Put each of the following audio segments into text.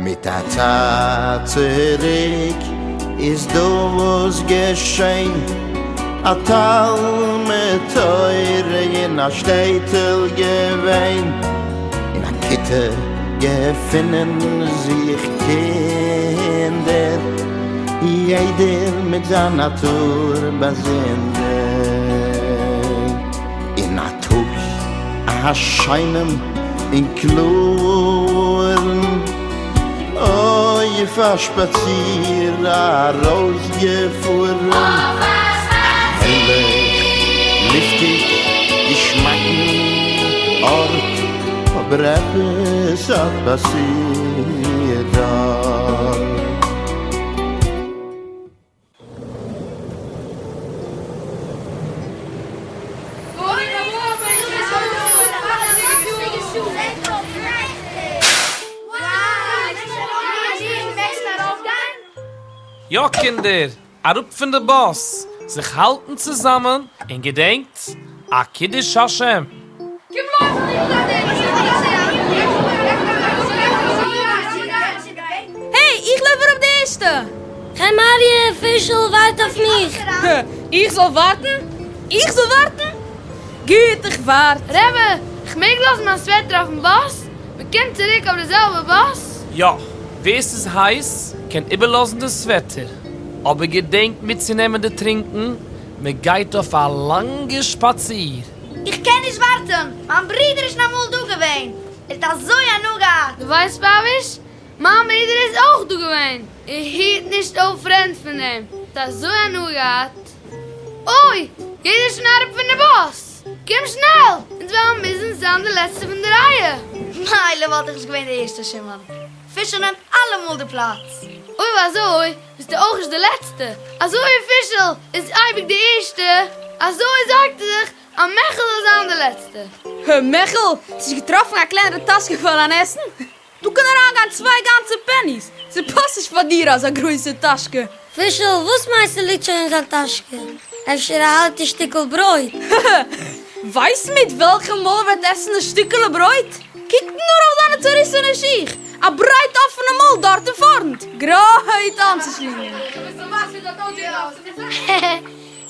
מיט א צייט צוריק איז דא וואס געשען, א תלמוד תורה אין א שטעטל געווען, אין א כיתה געפינען זיך קינדער, יעדער מיט זיין נאטור באזונדער. אין א טאג א שיינעם און קלארן, אויף א שפאציר ארויסגעפארן. הערליך לופטיג געשמאקן ארט, אבער עפעס האט פאסירט דארט. יא קינדער, אראפ פון די באס, זיך האלטן צוזאמען, און געדענקט, א קידוש השם! העי, איך לויף אראפ די ערשטע! חיים אריה, פישל, ווארט אויף מיך! איך זאל ווארטן? איך זאל ווארטן? גוט, איך ווארט. רבי, איך מעג לאזן מיין סוועטער אויפן באס? מען קומט צוריק אויף די זעלבע באס? יא, ווער ס'איז הייס קען איבערלאזן די סוועטער, אבער געדענקט מיטצונעמען די טרינקן, מען גייט אויף א לאנגע שפאציר. איך קען נישט ווארטן, מיין ברודער איז שוין אמאל דא געווען, ער האט אזוי הנאה געהאט. דו ווייסט פאוויש? מיין ברודער איז אויך דא געווען, ער היט נישט אויף רענט פון דעם, האט אזוי הנאה געהאט. אוי! יעדער איז שוין אראפ פון די באס! קום שנעל! אונז וועלן מוזן זיין די לעצטע פון די רייע! מילא וואלט איך נישט געווען די ערשטע שמעון פישל נעמט אלעמאל די פלאץ. אויב אזוי ביסטו אויך נישט די לעצטע, אזוי ווי פישל איז אייביג די ערשטע, אזוי זארגט ער זיך אז מעכל זאל זיין די לעצטע. הע מעכל, האסט נישט געטראפן א קלענערע טאשקע פאר דיין עסן? דא קען אריינגיין צוויי גאנצע pennies, ס'פאסט נישט פאר דיר אזא גרויסע טאשקע. פישל, וואס מיינסטו ליגט שוין אין זיין טאשקע? אפשר א אלטע שטיקל ברויט? הע, ווייסט מיט וועלכע מויל ער וועט עסן די שטיקעלע ברויט? קוק נאר אויף זיינע צעריסענע שיך, א ברייט אפענע מויל דארט אין פארנט, גרייט איינצושלינגען. הע,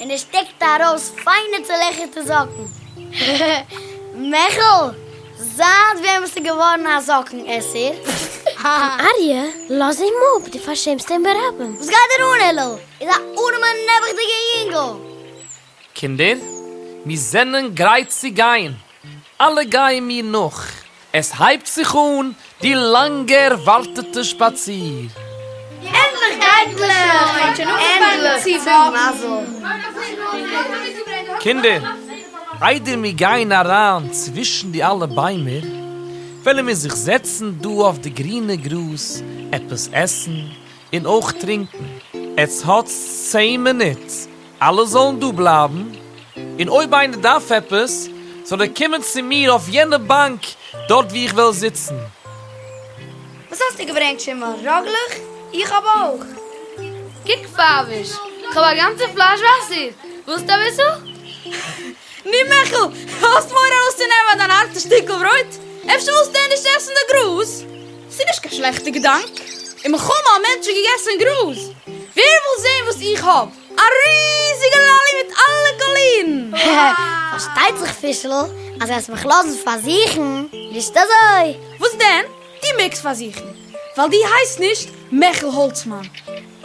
און ער שטעקט ארויס פיינע צעלעכערטע זאקן. הע, מעכל, זייט ווען ביסטו געווארן א זאקן עסער? אריה, לאז אים אפ, דו פארשעמסט אים ברבים. וואס גייט דיר אן, הלל איז א ארעמע נעבעכדיגע יונגל. קינדער, מיר זענען גרייט צו גיין. אלע גייען מיר נאך. עס הייבט זיך אן די לאנגע ערווארטעטע שפאציר. ענדליך גייט מען שוין! ענדליך! צום מזל! קינדער, איידער מיר גייען אריין צווישן די אלע ביימער, וועלן מיר זיך זעצן דא אויף די גרינע גראז עפעס עסן און אויך טרינקען. עטס האטס צען מינוט, אלע זאלן דא בלייבן, און אויב איינער דארף עפעס, זאל ער קומען צו מיר אויף יענע באנק דארט וואו איך וועל זיצן. וואס האסטו געברענגט שמעון? ראגלעך? איך האב אויך. קוק פייוויש, כ'האב א גאנצע פלאש וואסער, ווילסט אביסל? נו מעכל, האסט מורא ארויסצונעמען דיין הארטע שטיקל ברויט? אפשר ווילסטו ענדערש עסן די גראז? ס'איז נישט קיין שלעכטע געדאנק. אין מלחמה האבן מענטשן געגעסן גראז. ווער וויל זען וואס איך האב? א ריזיגע לאלי מיט אלע קאלירן! פארשטייט זיך פישל אז וועסט מיך לאזן פארזוכן, נישט אזוי? וואס דען? דו מעגסט פארזוכן, ווייל דו הייסט נישט מעכל האלצמאן.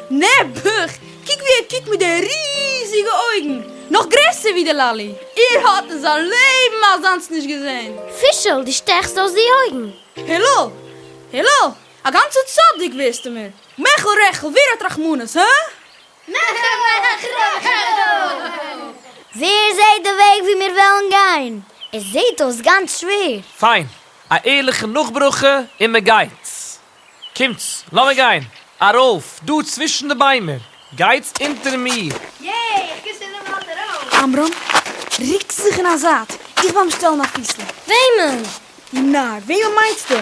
נעבעך! קוק ווי ער קוקט מיט די ריזיגע אויגן, נאך גרעסער ווי די לאלי. ער האט אין זיין לעבן אזאנס נישט געזען. פישל, דו שטעכסט אויס די אויגן. הלל! הלל! א גאנצע צדיק ווערסטו מיר! מעכל רעכל, ווער האט רחמנות, הא? מעכל רעכל! ווער זעהט די וועג ווי מיר וועלן גיין? עס זעהט אויס גאנץ שווער. פיין, א ערליכע נאכברכה און מען גייט. קומטס, לאמיר גיין. ארויף, דא צווישן די ביימער. גייטס אונטער מיר. יעי, איך קום שוין אן באלד ארויף. עמרם, רוק זיך אין א זייט, איך וועל אים שטעלן א פיסל. וועמען? דו נאר, וועמען מיינסטו?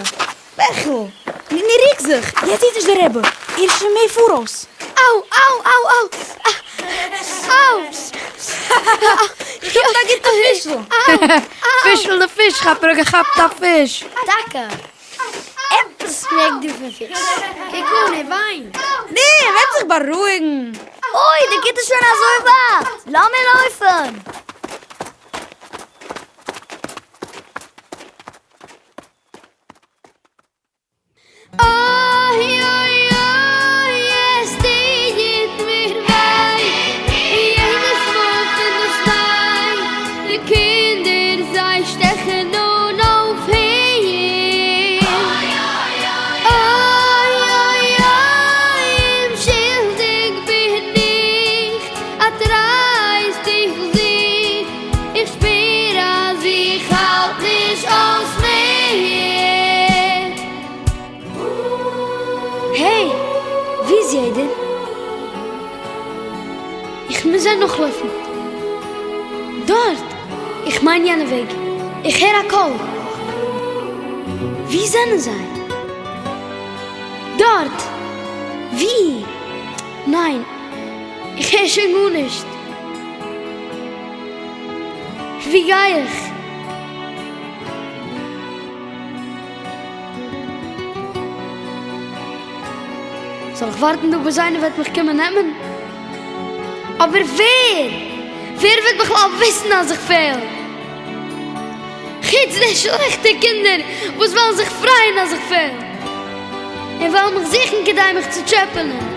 מעכל! נו רוק זיך, יעצט זעט נישט דער רבי, ער איז שוין מער פאראויס. אאו אאו אאו אאו אאו. איך כאפ א גוטע פישל. פישל די פיש כאפער האט געכאפט א פיש. טאקע? עפעס שמעקט דא פון פיש. קוק אן, ער וויינט. נו, ער וועט זיך בארואיגן. אוי, די כיתה איז שוין אזוי ווייט! לאמיר לויפן! אוי אוי אוי עס טוט מיר וויי יעדעס מאל פון דאס ניי די קינדער זיי שטעכן אן אויפהער אוי אוי אוי אומשולדיג בין איך א טרייסט איך זוך איך שפיר אז איך האלט נישט אויס מער. העי! וואו איז יעדער? איך מוז זיי נאכלויפן. דארט! איך מיין יענע וועג. איך הער א קול. וואו זענען זיי? דארט! וואו? ניין, איך הער שוין גארנישט. וואו גיי איך? זאל איך ווארטן דא ביז איינער וועט מיך קומען נעמען? אבער ווער? ווער וועט בכלל וויסן אז איך פעל? חוץ די שלעכטע קינדער וואס וועלן זיך פרייען אז איך פעל, און וועלן מיך זוכן כדי מיך צו טשעפענען.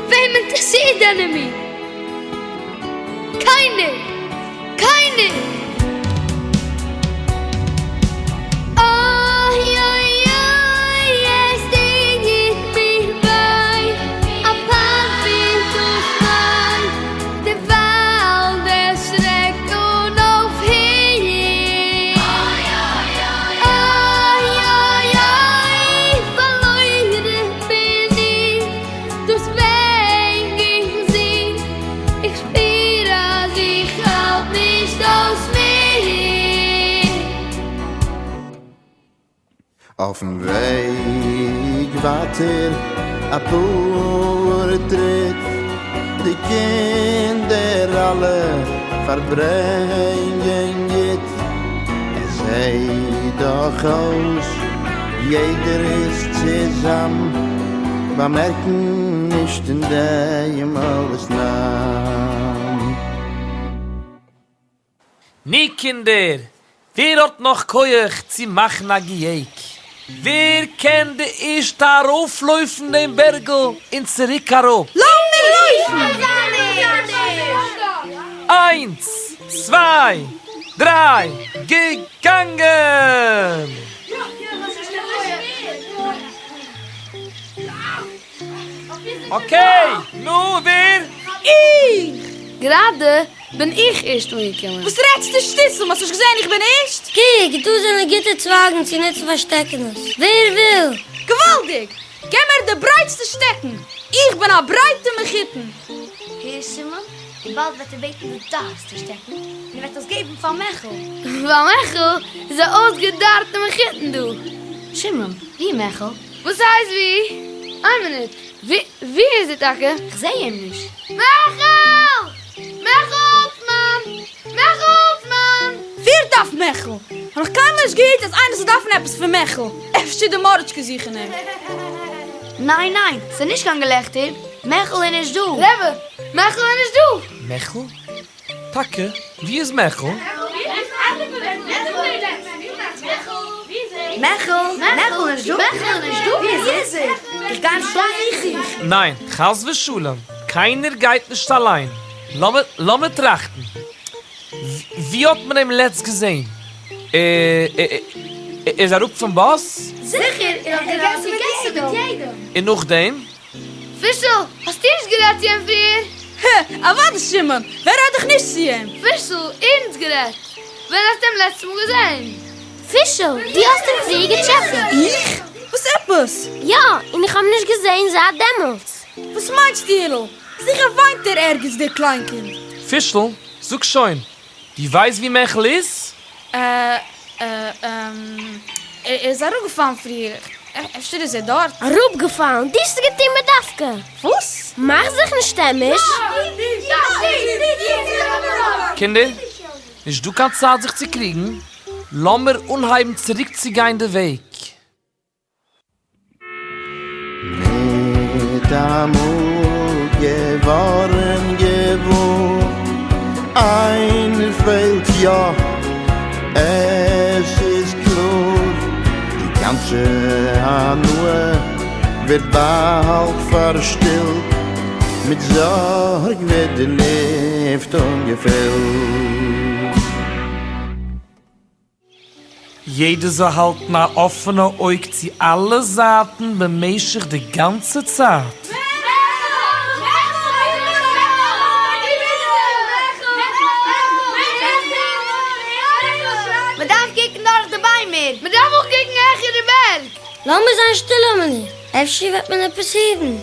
וועם אינטערעסירט דען אין מיר? קיינער! קיינער! אוי אוי אוי עס טוט מיר וויי א פארפילט דאס ניי די וואלד עס שרעקט אן אויפהער אוי אוי אוי פארלוירן בין איך דאס בענק איך זוך איך שפיר אז איך האלט נישט אויס מער. אויפן וועג ווייטער אפאר טריט, די קינדער אלע פארברענגען גוט, עס זעט דאך אויס יעדער איז צוזאם, באמערקן נישט אין דעם אויסנאם. נו קינדער, ווער האט נאך כח צו מאכן א געיעג? ווער קען די ערשטע ארויפלויפן דעם בערגל און צוריק אראפ? לאמיר לויפן! איינס, צוויי, דריי, געגאנגען! okay, נו ווער? איך! גראדע בין איך ערשט אנגעקומען. וואס רעדסטו שטיסל? האסט נישט געזען איך בין ערשט? קוק, דא זענען גוטע צווייגן צו נוצן פאר שטעקענעס. ווער וויל? געוואלדיג! געב מיר די ברייטסטע שטעקן! איך בין א ברייטע מחותן! הער שמעון, און באלד וועט ער בעטן די דארסטע שטעקן, און ער וועט עס געבן פאר מעכל. ווייל מעכל איז א אויסגעדארטע מחותן דא. שמעון, ווי מעכל? וואס הייסט ווי? איין מינוט, ווי איז ער טאקע? כ'זעה אים נישט. מעכל! מעכל האלצמאן! מעכל האלצמאן! ווער דארף מעכל? האב נאך קיינמאל נישט געהערט אז איינער זאל דארפן עפעס פון מעכל. אפשר די מארעטשקע זוכן אים. ניין ניין, ס'איז נישט קיין געלעכטער, מעכל איז נישט דא. רבי, מעכל איז נישט דא! מעכל? טאקע? ווי איז מעכל? מעכל? מעכל איז נישט דא? מעכל איז נישט דא? ווי איז ער? איך גיי אים שוין זוכן. ניין, חס ושלום, קיינער גייט נישט אליין. לאמיר טראכטן. ווי האט מען אים לעצט געזען? ער איז אראפ פון באס? זיכער, ער האט געגעסן מיט יעדעם. און נאכדעם? פישל, האסטו נישט גערעדט צו אים פריער? הע, אוודאי שמעון, ווער רעדט דאך נישט צו אים? פישל, ערנסט גערעדט, ווען האסטו אים לעצטע מאל געזען? פישל, דו האסט אים פריער געטשעפעט. איך? וואס עפעס? יא, און איך האב נישט געזען זייט דעמאלטס. וואס מיינסטו הילל? זיכער וויינט ער ערגעץ דער קליינקינד. פישל, זאג שוין, דו ווייסט ווי מעכל איז? אה, אה, ער איז אראפגעפאלן פריער, אפשר איז ער דארט. אראפגעפאלן? דו האסט עס געטון בדווקא. וואס? מאך זיך נישט שטעמיש. קינדער, נישט דא קיין צייט זיך צו קריגן, לאמיר אנהייבן צוריקצוגיין די וועג. מיט אמאל געווארן געוואר איינער פעלט יא, עס איז קלאר די גאנצע הנאה ווערט באלד פארשטילט, מיט זארג ווערט די לופט אנגעפילט. יעדער זאל האלטן א אפענע אויג צו אלע זייטן במשך די גאנצע צייט. מען דארף קוקן דורך די ביימער. מען דארף אויך קוקן העכער די בערג. לאמיר זיין שטיל א מינוט, אפשר וועט מען עפעס הערן.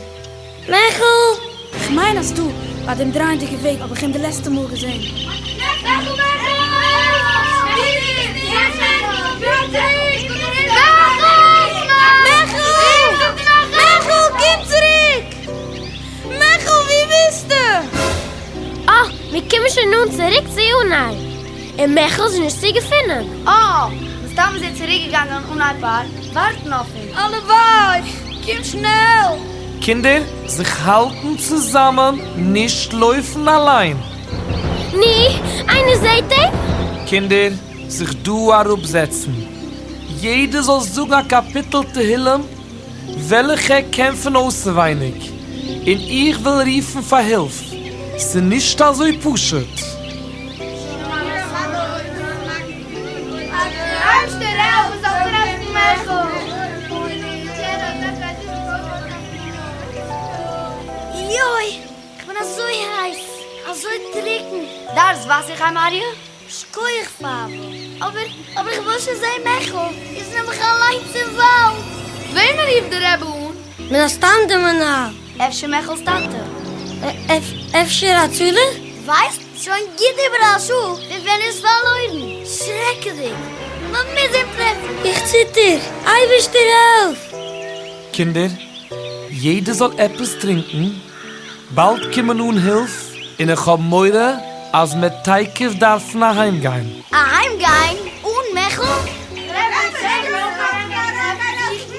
מעכל! כ'מיין אז דא, ביי דעם דרייענדיגע וועג האב איך אים די לעצטע מאל געזען. מעכל! מעכל! קום צוריק! מעכל וואו ביסטו? אה, מיר קומען שוין אן צוריק צו אנהייב, און מעכל איז נישט צו געפינען. אה, מסתם איז ער צוריקגעגאנגען אנהייב פארק ווארטן אויף אונז. הלוואי! קום שנעל! קינדער, זיך האלטן צוזאמען, נישט לויפן אליין. נו, איינער זעט אים? קינדער, זיך דא אראפזעצן. יעדער זאל זאגן א קאפיטל תהילים וועלכע ער קען פון אויסעווייניג, און איך וועל רופן פאר הילף. ס'נישט אזוי פשוט. יוי! כ'בין אזוי הייס! אזוי טרוקן! דארפסט וואסער חיים אריה? שכוח פייוול, אבער אבער איך וויל שוין זעהן מעכל, איך זעה מיך אליינס אין וואלד. וועמען רופט דער רבי אן? מן הסתם די מנהל. אפשר מעכל'ס טאטע? אפשר הצלה? ווייסט שוין גוט איבער א שעה פון ווען ער איז פארלוירן. שרעקעדיג! מען מוז אים טרעפן! איך ציטער! אייבערשטער העלף! קינדער, יעדער זאל עפעס טרינקן, באלד קומען אן הילף, און איך האב מורא אז מ'עט תיכף דארפן אהיימגיין. אהיימגיין? אן מעכל?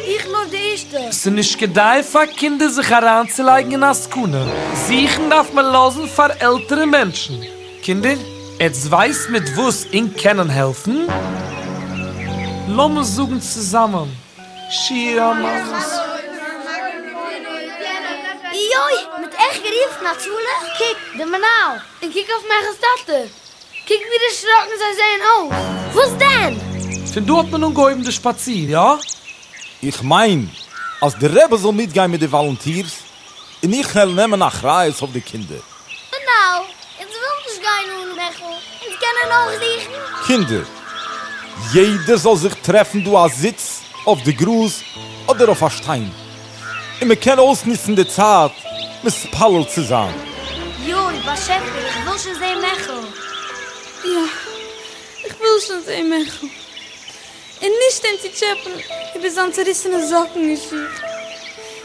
איך לויף די ערשטע. ס'נישט כדאי פאר קינדער זיך אריינצולייגן אין א סכנה, זוכן דארף מען לאזן פאר עלטערע מענטשן. קינדער, עטס ווייסט מיט וואס ענק קענען העלפן? לאמיר זאגן צוזאמען שיר המעלות. יוי! מ'האט עכט גערופן הצלה? קוק, די מנהל! און קוק אויף מעכל'ס טאטע! קוק ווי דערשראקן זיי זעען אויס! וואס דען? פון דא האט מען אנגעהויבן די שפאציר, יא? איך מיין אז די רבי זאל מיטגיין מיט די volunteers און איך וועל נעמען אחריות אויף די קינדער. מנהל, אונז ווילן נישט גיין אן מעכל, אונז קענען אויך זוכן. קינדער, יעדער זאל זיך טרעפן דא א זיץ אויף די גראז אדער אויף א שטיין, און מען קען אויסנוצן די צייט מתפלל צו זיין. יוי, באשעפער, איך וויל שוין זען מעכל. יא, איך וויל שוין זען מעכל. און נישט אים צו טשעפען איבער זיין צעריסענע זאקן און שיך,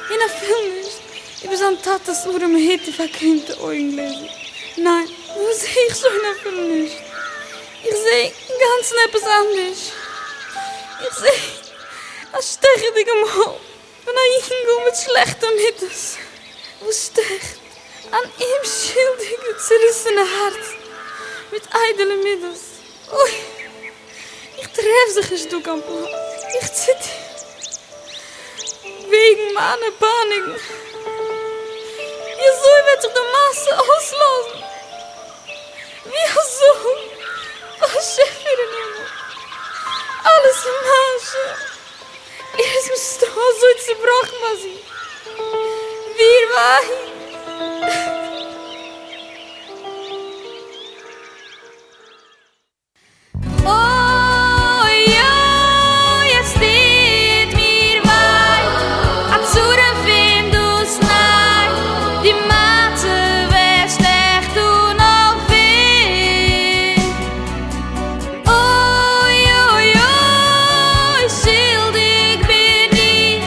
און אפילו נישט איבער זיין טאטע'ס ארעמע הוט און פארקרימטע אויגן-גלעזער. ניין, דאס זע איך שוין אפילו נישט. איך זע אינגאנצן עפעס אנדערש. איך זע א שטעכעדיגע מויל פון א יונגל מיט שלעכטע מידות, וואס שטעכט אן אומשולדיגע צעריסענע הארץ מיט איידעלע מידות. אוי! איך טרעף זיך נישט דא קיין פלאץ, איך ציטער וועגן מיינע פייניגן, ווי אזוי וועט זיך די מעשה אויסלאזן? ווי אזוי? באשעפער אין הימל, אלעס איז מיין שולד, ער איז מסתם אזוי צובראכן ביי זיך, ווער ווייסט? אוי אוי עס טוט מיר וויי, א צרה פון דאס ניי, די מצב ווערט שלעכט אן אויפהער. אוי אוי אוי שולדיג בין איך,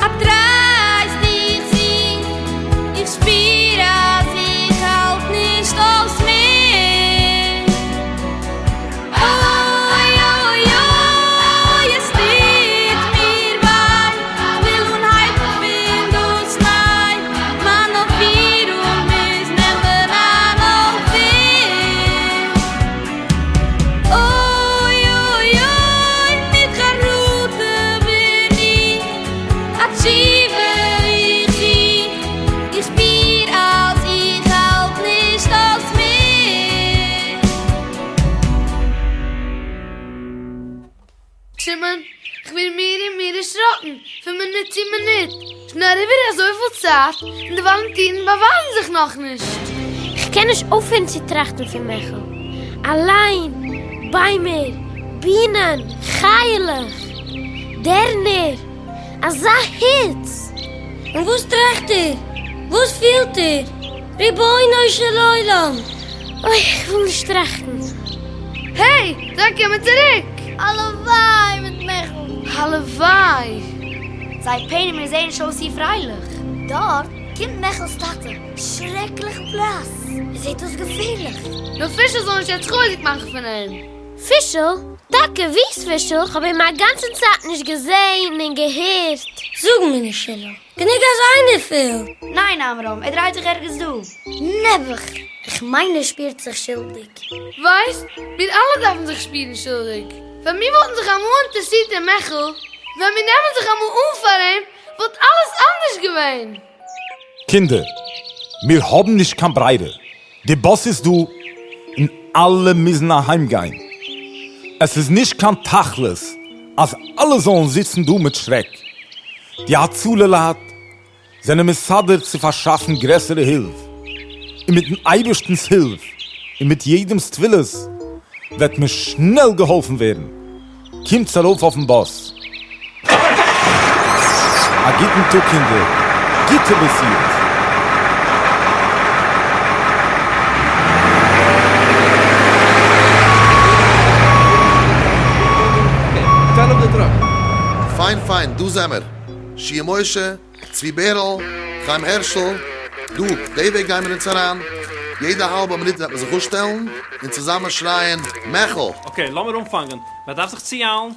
א טרייסט איך זוך. שמעון, כ'ווער מער און מער דערשראקן פון מינוט צו מינוט. שוין אריבער אזויפיל צייט און די וואלונטירן באווייזן זיך נאכנישט. כ'קען נישט אויפהערן צו טראכטן פון מעכל. אליין, ביימער, בינען, חיה'לעך, דערנער, אזא היץ! און וואס טראכט איר? וואס פילט איר? רבונו של עולם! אוי, כ'וויל נישט טראכטן. העי! זיי קומען צוריק! הלוואי מיט מעכל! הלוואי! זיי פענעמער זעען נישט אויס צו פרייליך. דארט קומט מעכל'ס טאטע, שרעקליך בלאס, ער זעט אויס געפערליך. נאר פישל זאל נישט יעצט חוזק מאכן פון אים. פישל? טאקע וואו איז פישל? כ'האב אים א גאנצע צייט נישט געזען און געהערט. זאג מיר נישט שלום, גענוג אז איינער פעלט. ניין עמרם, ער דרייט זיך ערגעץ דא. נעבעך, איך מיין ער שפירט זיך שולדיג. ווייסט, מיר אלע דארפן זיך שפירן שולדיג. ווען מיר וואלטן זיך אמאל אינטערעסירט אין מעכל, ווען מיר נעמען זיך אמאל אן פאר אים, וואלט אלעס אנדערש געווען. קינדער, מיר האבן נישט קיין ברירה, די באס איז דא און אלע מוזן אהיים גיין. עס איז נישט קיין תכלית אז אלע זאלן זיצן דא מיט שרעק. די הצלה לייט זענען מסדר צו פארשאפן גרעסערע הילף, און מיטן אייבערשטנ'ס הילף און מיט יעדעמ'ס תפילות וועט מען שנעל געהאלפן ווערן. קומטס ארויף אויפן באס. א גוטן טאג קינדער, גוטע בשורות! פיין פיין, דא זעמער. שיע משה, צבי בערל, חיים הערשל, דא, די וועג גיימער אונז אריין, יעדע האלבע מינוט וועט מען זיך אפשטעלן און צוזאמען שרייען מעכל! okay, לאמיר אנפאנגען, מען דארף זיך צואיילן,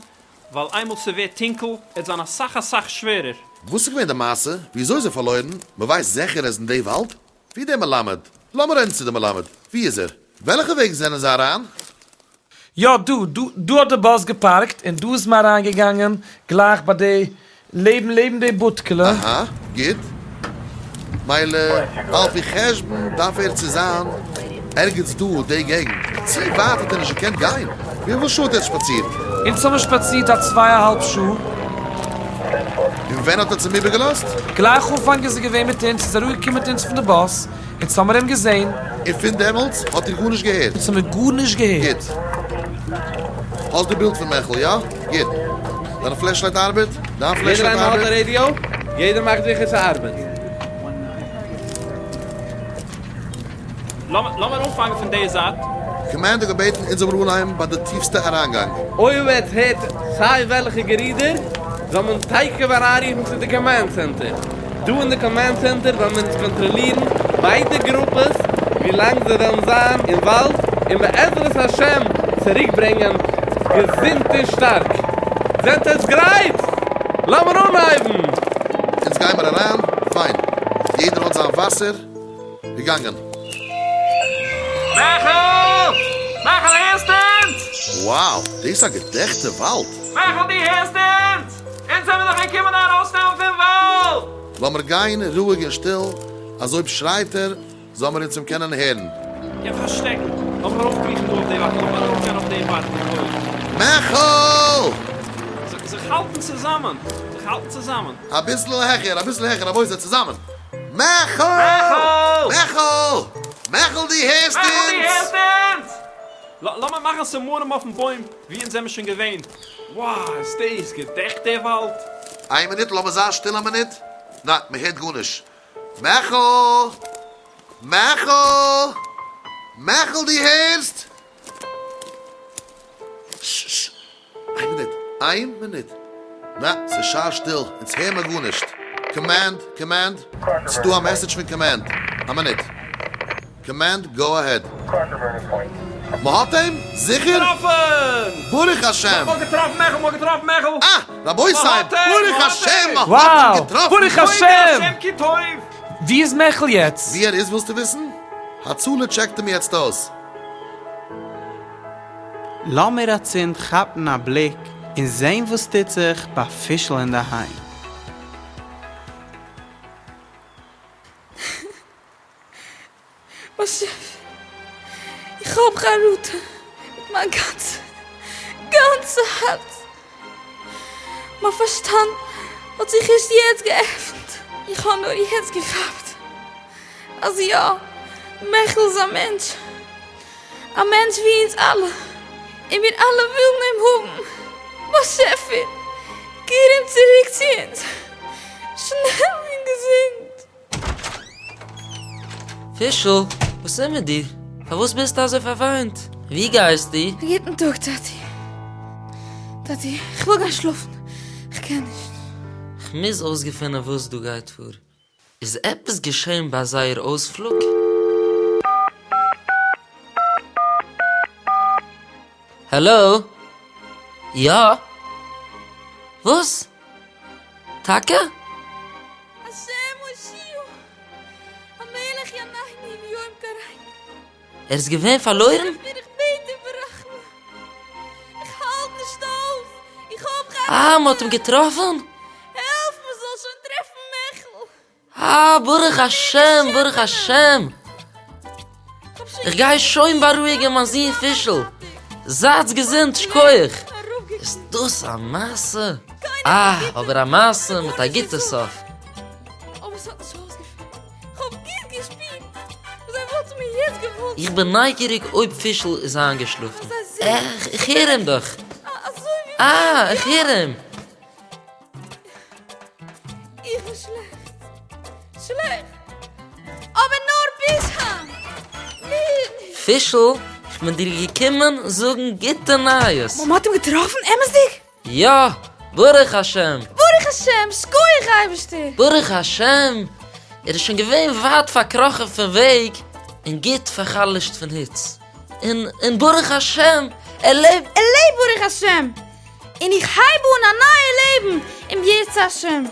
ווייל איינמאל ס'ווערט טונקל עט זיין אסאך אסאך שווערער. וואס איז געווען די מעשה? וויאזוי איז ער פארלוירן? מ'ווייסט זיכער ער איז אין די וואלד? ווי דער מלמד? לאמיר רעדן צו די מלמד, ווי איז ער? וועלכע וועג זענען זיי אריין? יא דא, דא, דא האט די באס געפארקט און דא איז מען אריין געגאנגען גלייך ביי די, לעבן לעבן די בודקעלע. אהא, גוט. מילא על פי חשבון דארף ער צו זיין ערגעץ דא די געגנט. צו ווייט האט ער נישט געקענט גיין. וויפיל שעה האט ער שפאצירט? אונז האבן שפאצירט א צוויי א האלב שעה. און ווען האט ער צום איבערגעלאזט? גלייך אנפאנג איז ער געווען מיט אונז, איז אראפגעקומען מיט אונז פון די באס, אונז האמיר אים געזען. און פון דעמאלטס האט איר גארנישט געהערט? אונז האמיר גארנישט געהערט. גוט. האסט די בילד פון מעכל, יא? גוט. דיין flashlight ארבעט? דיין יעדער flashlight איינער האט ארבעט? א radio? יעדער מאכט זיכער ס'ארבעט. לאמיר אנפאנגען פון די זייט. command האט געבעטן אונז זאל מיר אנהייבן ביי די טיפסטע אריינגאנג. אויב עטס הערט סיי וועלכע גערודער, זאל מען תיכף אריינרופן צו די command center. דא אין די command center וועלן מיר אונז קאנטראלירן ביידע גרופעס ווי לאנג זיי וועלן זיין אין וואלד, און בעזרת השם צוריקברענגען געזונט און שטארק. זענט עטס גרייט? לאמיר אנהייבן! אונז גיימער אריין, פיין. יעדער האט זיין וואסער. געגאנגען. מעכל! מעכל הערסט אונז? Wow, דאס איז א געדעכטע וואלד! מעכל דו הערסט אונז? אונז זעמיר דיך געקומען ארויסנעמען פון וואלד! לאמיר גיין רואיג און שטיל, אז אויב שרייט ער זאל מיר אונז אים קענען הערן. קען פארשטעקן. לאמיר ארויפקריכן דא אויף די וואנט, לאמיר ארויפגיין אויף די וואנט און הויך. מעכל! זיך האלטן צוזאמען! זיך האלטן צוזאמען! אביסל העכער, אביסל העכער, רבותי, צוזאמען! מעכל! מעכל! מעכל! מעכל דו הערסט מעכל דו אונז? הערסט אונז? לאמיר מאכן סימנים אויפן בוים ווי אונז זעמיר שוין געווען. וואו איז דאס געדעכט דער וואלד? איין מינוט לאמיר זיין שטיל א מינוט. ניין מען הערט גארנישט. מעכל! מעכל! מעכל דו הערסט? ש ש איין מינוט, איין מינוט. נע, ס'איז שא שטיל, אונז הער מיר גארנישט. command, command, ס'דא א message פון command. א מינוט. command, go ahead. מ'האט אים? זיכער? געטראפן! ברוך השם! מ'האט געטראפן מעכל! מ'האט געטראפן מעכל! אה! רבותי! ברוך השם! מ'האט אים געטראפן! ברוך השם! ווי איז מעכל יעצט? ווי ער איז ווילסטו וויסן? הצלה טשעקט אים יעצט אויס. לאמיר אצינד כאפן א בליק און זען וואס טוט זיך ביי פישל אינדערהיים. באשעפער, איך האב חרטה מיט מיין גאנצע גאנצע הארץ. מיין פארשטאנד האט זיך ערשט יעצט געעפנט, איך האב נאר יעצט געכאפט אז יא, מעכל איז א מענטש, א מענטש ווי אונז אלע, און מיר אלע ווילן אים האבן. באשעפער, קער אים צוריק צו אונז, שנעל און געזונט. פישל, וואס איז מיט דיר? פארוואס ביסטו אזוי פארוויינט? וואו גייסטו? א גוטן טאג טאטי. טאטי, איך וויל גיין שלאפן, איך קען נישט. כ'מוז אויסגעפינען וואס דא גייט פאר. איז עפעס געשען ביי זייער אויספלוג? העלא? יא? וואס? טאקע? השם הושיעה המלך יענני ביום קראנו. ער איז געווען פארלוירן? באשעפער איך בעט דיר ברחמים איך האלט נישט אויס איך האב חרטה. אה מ'האט אים געטראפן? העלף מ'זאל שוין טרעפן מעכל. אה ברוך השם ברוך השם! איך גיי שוין בארואיגען מיין זון פישל! זייטס געזונט שכוח! איז דאס א מעשה? אה אבער א מעשה מיט א גוטע סוף. איך בין נייגעריג אויב פישל איז איינגעשלאפן. איך הער אים דאך! אה איך הער אים! איך בין שלעכט, שלעכט, אבער נאר ביז היינט, מער נישט. פישל, איך בין דיר געקומען זאגן גוטע נייעס. מען האט אים געטראפן? אמת'דיג? יא, ברוך השם! ברוך השם! שכוח אייבערשטער! ברוך השם! ער איז שוין געווען ווייט פארקראכן פון וועג און גוט פאר'חלש'ט פון היץ. און און ברוך השם ער לעבט! ער לעבט ברוך השם! און איך הייב אן א נייע לעבן אם ירצה השם!